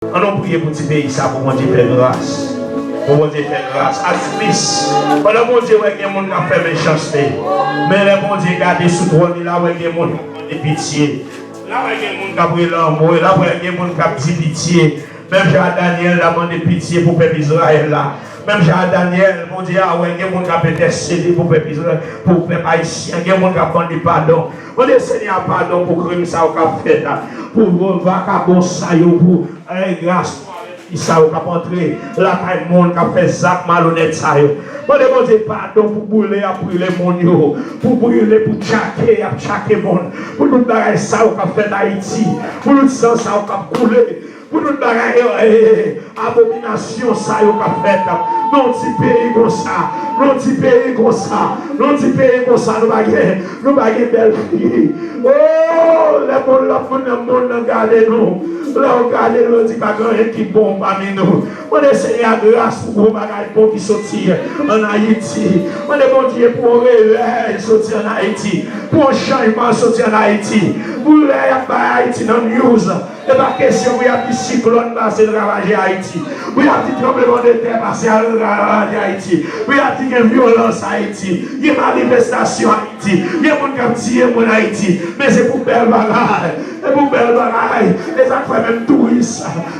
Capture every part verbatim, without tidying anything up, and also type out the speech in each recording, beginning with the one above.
Ann nou priye pou ti peyi sa, pou Bondye fè gras. Pou Bondye fè gras. Atis, pandan Bondye wè gen moun k ap fè mechanste, men lè Bondye gade sou twòn li, l a wè gen moun k ap mande pitye. L a wè gen moun k ap rele anmwe, l a wè gen moun k ap di pitye. Menm jan a Danyèl t ap mande pitye pou pèp Izrayèl la. Menm jan a Danyèl, Bondye a wè gen moun k ap entèsede pou pèp Izrayèl, pou pèp ayisyen. Gen moun k ap mande padon. Mande Senyè a padon pou krim sa yo k ap fèt, pou vakabon sa yo, pou eh, gras sa yo k ap antre lakay moun k ap fè zak malonèt sa yo. Mande Bondye padon pou boule y ap boule moun yo, pou boule, pou tchake y ap tchake moun, pou tout bagay sa yo k ap fèt Ayiti, pou tout san sa yo k ap koule, pou tout bagay, eh, abominasyon sa yo k ap fèt nan yon ti peyi konsa, nan yon ti peyi konsa, nan yon ti peyi konsa, nou pa gen, nou pa gen bèl figi. Oh, lè moun, lòt moun nan mond nan gade nou, lè yo gade nou, yo di pa gen anyen ki bon pami nou. Mande Senyè a gras pou gwo bagay bon ki soti ann Ayiti. Mande Bondye pou yon revèy soti ann Ayiti, pou yon chanjman soti ann Ayiti. Pou lè y ap bay Ayiti nan news, e pa kesyon pou y ap di siklòn pase ravaje Ayiti, pou y ap di tranblemanntè pase al ravaje Ayiti, pou y ap di gen vyolans Ayiti, gen manifestasyon Ayiti, gen moun k ap tiye moun Ayiti. Men se pou bèl bagay, se pou bèl bagay. E sa k fè menm touris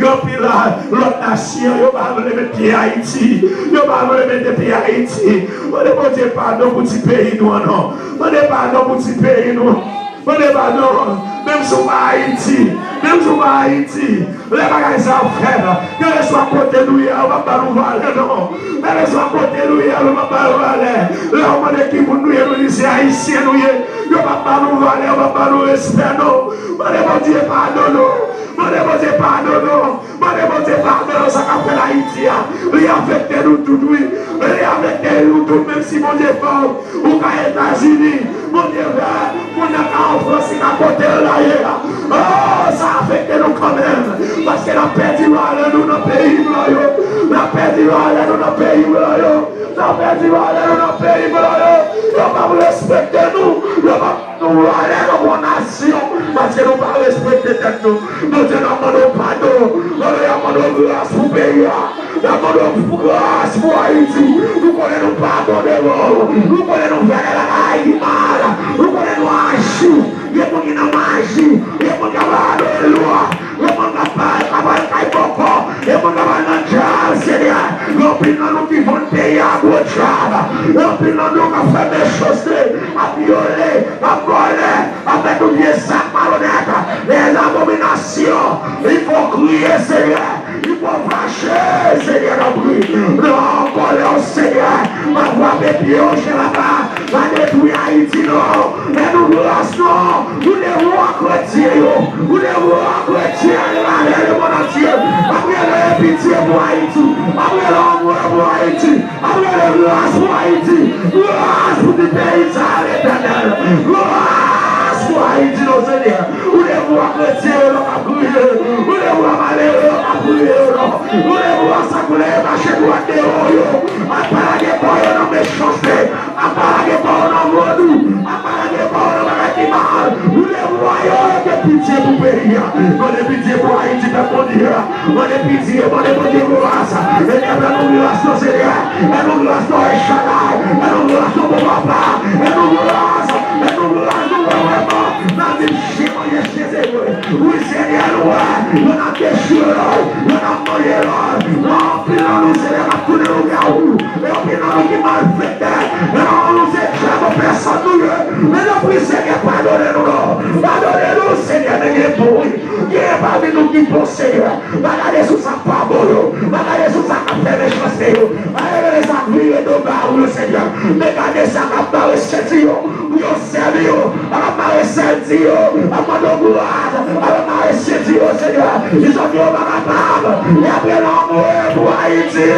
yo, anpil lòt nasyon, yo pa vle met pye Ayiti. Yo pa vle mete pye Ayiti. Mande Bondye padon pou ti peyi nou an non. Mande padon pou ti peyi nou. Mande padon. Menm si w pa Ayiti, menm si w pa Ayiti, lè bagay sa ap fèt, kèlkeswa kote nou ye, yo p ap ba nou valè non. Kèlkeswa kote nou ye, yo p ap ba nou valè. Lè yo mande ki moun nou ye, nou di se Ayisyen nou ye, yo p ap ba nou valè, yo p ap ba nou respè non. Mande Bondye padon non. Mande Bondye padon non. Mande Bondye padon nan sa k ap fèt Ayiti a. Li afekte nou tout, wi. Li afekte nou tout, menm si Bondye fè w, ou ka Etazini. Bondye fè moun nan ka an Frans, li ka kote l la ye a. Oh, sa afekte nou kanmenm. Paske n ap pèdi valè nou nan peyi blan yo. N ap pèdi valè nou nan peyi blan yo. N ap pèdi valè nou nan peyi blan yo. Yo p ap respekte nou. Yo p ap nou valè nan bon nasyon, paske nou pa respekte tèt nou. Bondye, n ap mande w padon. Bondye, n ap mande w gras pou peyi a. N ap mande w gras pou Ayiti. Nou konnen nou pa bon devan w. Nou konnen nou fè de bagay ki mal. Nou konnen nou aji. Gen moun ki nan maji. Gen moun k ap adore lwa. Gen moun k ap al, k ap al kay bòkò. Gen moun k ap al nan djab, Senyè. Gen anpil nan nou ki vann peyi a gwo djab. Gen anpil nan nou k ap fè mechanste, ap vyole, ap vòlè, ap fè tout vye zak malonèt, lèzabominasyon, ipokrit, Senyè, ipo fache, Senyè, tanpri, nan kòlè w, Senyè, pa frape pye w, Jewova, pa detwi Ayiti, non, fè nou gras, non, pou devwa kretyen yo, pou devwa kretyen ale lavè lemonn antye, ap rele pitye pou Ayiti, ap rele anmwe pou Ayiti. Ap rele gras pou Ayiti. Gras pou ti peyi sa a, Letènèl. Gras pou Ayiti, non, Senyè. Ou te vwa kretyen yo k ap kriye. Ou te vwa malere yo k ap kriye yo, non. Ou te vwa sangle yo k mache dwat deyò yo. Ap pa lage kò yo nan mechanste. Ap pa lage kò yo nan vodou. Ap pa lage kò yo nan bagay ki mal. Ou te vwa yo, yo te pitye pou peyi a. Mande pitye pou Ayiti, pèp Bondye a. Mande pitye, mande Bondye gras. Senyè, fè nou gras, non, Senyè. Fè nou gras, non, El Shaddai. Fè nou gras, non, bon papa. Fè nou gras, fè nou gras, nou wè vrèman. N ap viv chen manje chen, Senyè. Wi, Senyè, nou wè. Yo n ap dechire lòt, yo n ap manje lòt. Anpil nan nou, Senyè, k ap tounen lougawou. E anpil nan nou ki malfektè. E anpil nan nou, se djab an pèsòn nou ye. Men tanpri, Senyè, padone nou, non. Padone nou, Senyè, men gen bon, wi. Gen pami nou ki bon, Senyè. Pa gade sou sa k pa bon yo. Pa gade sou sa k ap fè mechanste yo. Pa gade sa k vire do ba ou yo, Senyè. Men gade sa k ap mare senti yo pou yo sèvi yo. Ap mare senti yo. Ap mande w kouraj. Ap mare senti yo, Senyè. Di zòt yo pa kapab. Y ap rele anmwe pou Ayiti.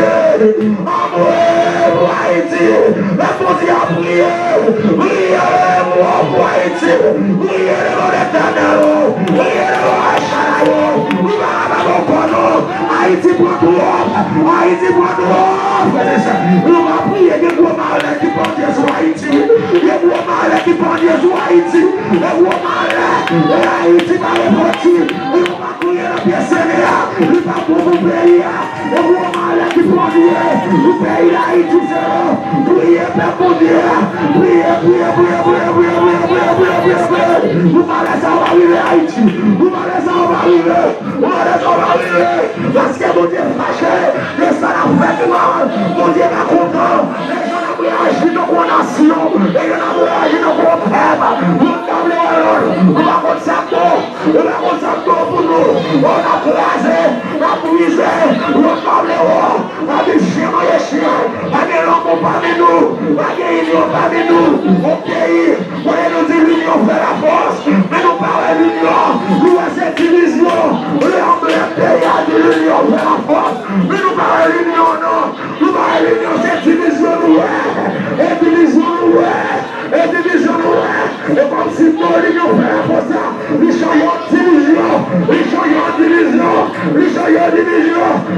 Anmwe pou Ayiti. Lè Bondye ap priye, priye pou, pou Ayiti. Priye devan Letènèl. Priye devan El Shaddai. Nou pa kapab ankò non. Ayiti pran twòp. Ayiti pran twòp, frè e sè. Nou pa priye, gen gwo malè ki pandye sou Ayiti. Gen gwo malè ki pandye sou Ayiti. Gen gwo malè E Ayiti pa repanti, e yo pa kriye nan pye Senyè a, li pa bon pou peyi a. E pou yon malè ki pran nou ye, pou peyi Dayiti, Senyè. Priye pèp Bondye a. Priye, priye, priye. Pou malè sa yo pa rive Ayiti. Pou malè sa yo pa rive. Pou malè sa yo pa rive. Paske Bondye fache de sa n ap fè ki mal. Bondye pa kontan de jan n ap reyaji tankou yon nasyon, de jan n ap reyaji tankou yon pèp. Youn pa vle wè lòt. Nou pa konn sa k bon. Nou pa konn sa k bon pou nou. O, n ap kraze, n ap brize. Youn pa vle wè. Pa gen chen manje chen. Pa gen lanmou pami nou. Pa gen inyon pami nou. Yon peyi, kote nou di l'union fait la force, men nou pa wè linyon. Nou wè se divizyon. Lè anblèm peyi a di l'union fait la force, men nou pa wè linyon non. Nou pa wè linyon, se divizyon nou wè. E divizyon nou wè. E divizyon nou wè. E kòmsi mo linyon fè la fòs la, li chanje an divizyon. Li chanje an divizyon. Li chanje an divizyon.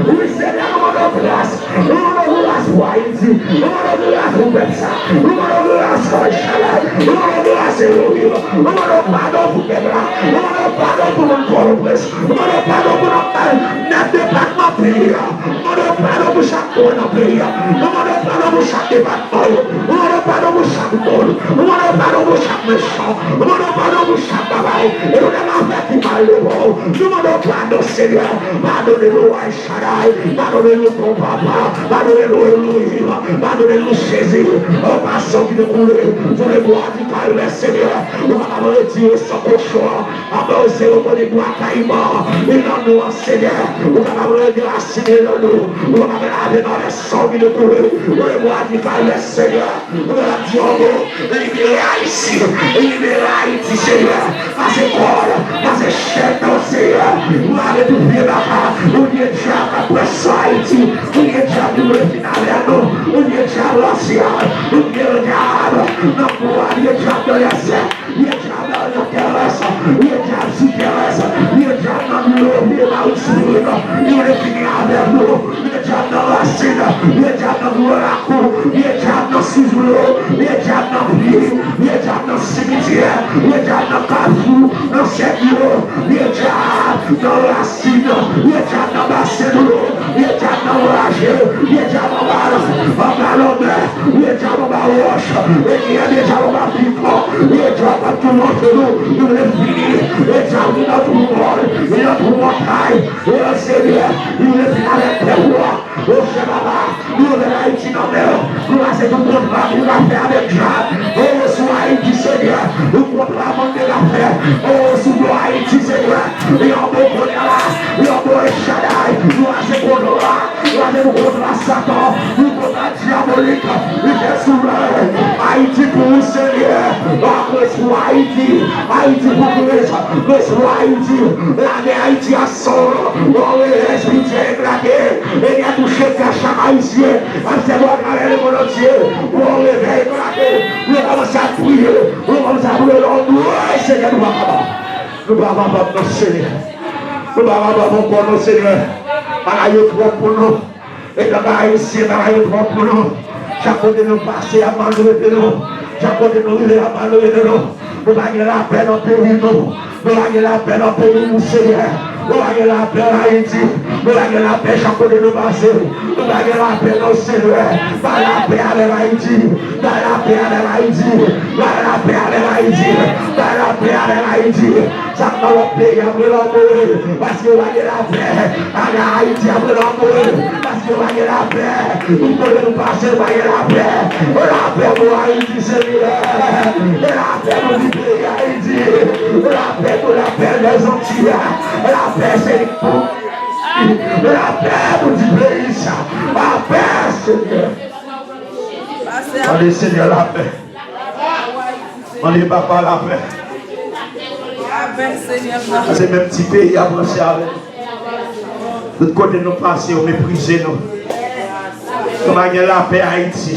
Wi, Senyè, nou mande w gras. Nou mande w gras pou Ayiti. Nou mande w gras pou pèp sa. Nou mande w gras pou Chalè. Nou mande w gras Elohim. Nou mande w padon pou pèp la. Nou mande w padon pou moun Pòtoprens. Nou mande w padon pou nòmal nèf depatman peyi a. Nou mande w padon pou chak kwen nan peyi a. Nou mande w padon pou chak depatman yo. Nou mande w padon pou chak moun. Nou mande w padon pou chak mechan. Nou mande w padon pou chak bagay. E nou te ka fè ki mal devan w. Nou mande w padon, Senyè. Padone nou, El Shaddai. Padone nou, bon Papa. Padone nou, Elohim. Padone nou, Jezi. An pasan ki te koule sou lebwa di Kalvè, Senyè. Ou kapab retire san kochon an. Anba yo se yo mande bwa kayiman. E nan non an Senyè, ou kapab ranje rasin nan nou. Ou kapab lave nou avèk san ki te koule sou lebwa di Kalvè, Senyè. Ou kapab di yon mo, libere Ayiti. Libere Ayiti, Senyè. Pase kòd, pase chèn nan, Senyè. Ou lave tout vye baka. Ou vye dyab k ap pran san Ayiti. Ou vye dyab ki vle fin avè nou. Ou vye dyab rasyal. Ou vye dyab nan bwa, vye dyab nan lèzè. Vye dyab nan tèrès, vye dyab sou tèrès, vye dyab nan dlo, vye mawit spirit, li vle fini avèk nou. Vye dyab nan rasin, vye dyab nan dlo lakou, vye dyab nan sous dlo, vye dyab nan pli, vye dyab nan simityè, vye dyab nan kafou, nan sèt dlo, vye dyab nan rasin, vye dyab nan basen dlo, vye dyab nan raje, vye dyab anba, anba lanmè. Vye dyab anba wòch, e ki gen vye dyab anba pikan, vye dyab k ap toumante nou, nou vle fini, vye dyab ki nan twou mòn, ki nan twou montay, e Senyè, nou vle fini avèk pèp ou a. O Sè Papa, nou remèt Ayiti nan men w, nou kase tout kontra nou ka fè avèk dyab, o sou Ayiti, Senyè, tout kontra bandi ka fè, o sou do Ayiti, Senyè, yon bon kounye a la, yon bon El Shaddai, nou kase kontra. Gade pou kontra Satan, pou kontra dyabolik, li fè soulè. Ayiti pou ou, Senyè. Kris pou Ayiti. Ayiti pou Kris. Kris pou Ayiti. Lave Ayiti ak san w. Move espirityèl eklate. Senyè, touche kè chak Ayisyen. Paske nou atravè lemonn antye. Pou yon revèy eklate. Pou yo kòmanse ap priye. Pou yo kòmanse ap rele w. Wi, Senyè, nou pa kapab. Nou pa kapab, non, Senyè. Nou pa kapab ankò, non, Senyè. Bagay yo twòp pou nou. Etan Ayisyen, bagay yo twòp pou nou. Chak kote nou pase, y ap maltrete nou. Chak kote nou rive, y ap maltrete nou. Nou pa gen lapè nan peyi nou. Nou pa gen lapè nan peyi nou, Senyè. Nou pa gen lapè an Ayiti. Nou pa gen lapè chak kote nou pase. Nou pa gen lapè non, Senyè. Bay lapè avèk Ayiti. Bay lapè avèk Ayiti. Bay lapè avèk Ayiti. Bay lapè avèk Ayiti. Sa k nan lòt peyi ap rele anmwe, paske yo pa gen lapè. Ann Ayiti ap rele anmwe, paske yo pa gen lapè. Tout kote nou pase, yo pa gen lapè. Lapè pou Ayiti, Senyè. Lapè pou ti peyi Ayiti. Lapè pou lapè Lèzanti a. Lapè se li pou Ayiti. Lapè pou ti peyi sa. Lapè, Senyè. Mande Senyè lapè. Mande Papa lapè. Lapè, Senyè, m nan. Se menm ti peyi a branche avè nou. Tout kote nou pase, yo meprize nou. Nou pa gen lapè Ayiti.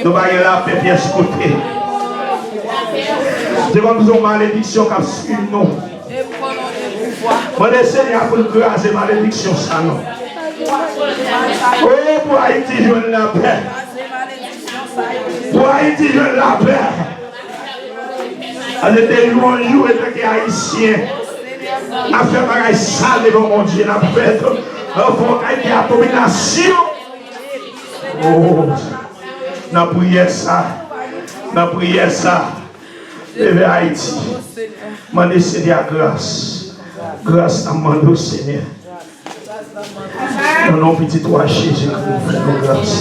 Nou pa gen lapè pyès kote. Se kòmsi yon malediksyon k ap swiv nou. Mande Senyè a pou l kraze malediksyon sa non. O, pou Ayiti jwenn lapè. Pou Ayiti jwenn lapè. Pase de jou an jou, etanke Ayisyen, n ap fè bagay sal devan Bondye, n ap fè tout, n ap fè yon kalite abominasyon. Oh, nan priyè sa, nan priyè sa, leve Ayiti, mande Senyè a gras, gras n ap mande w, Senyè. Nan non pitit ou a Jezi Kri, fè nou gras.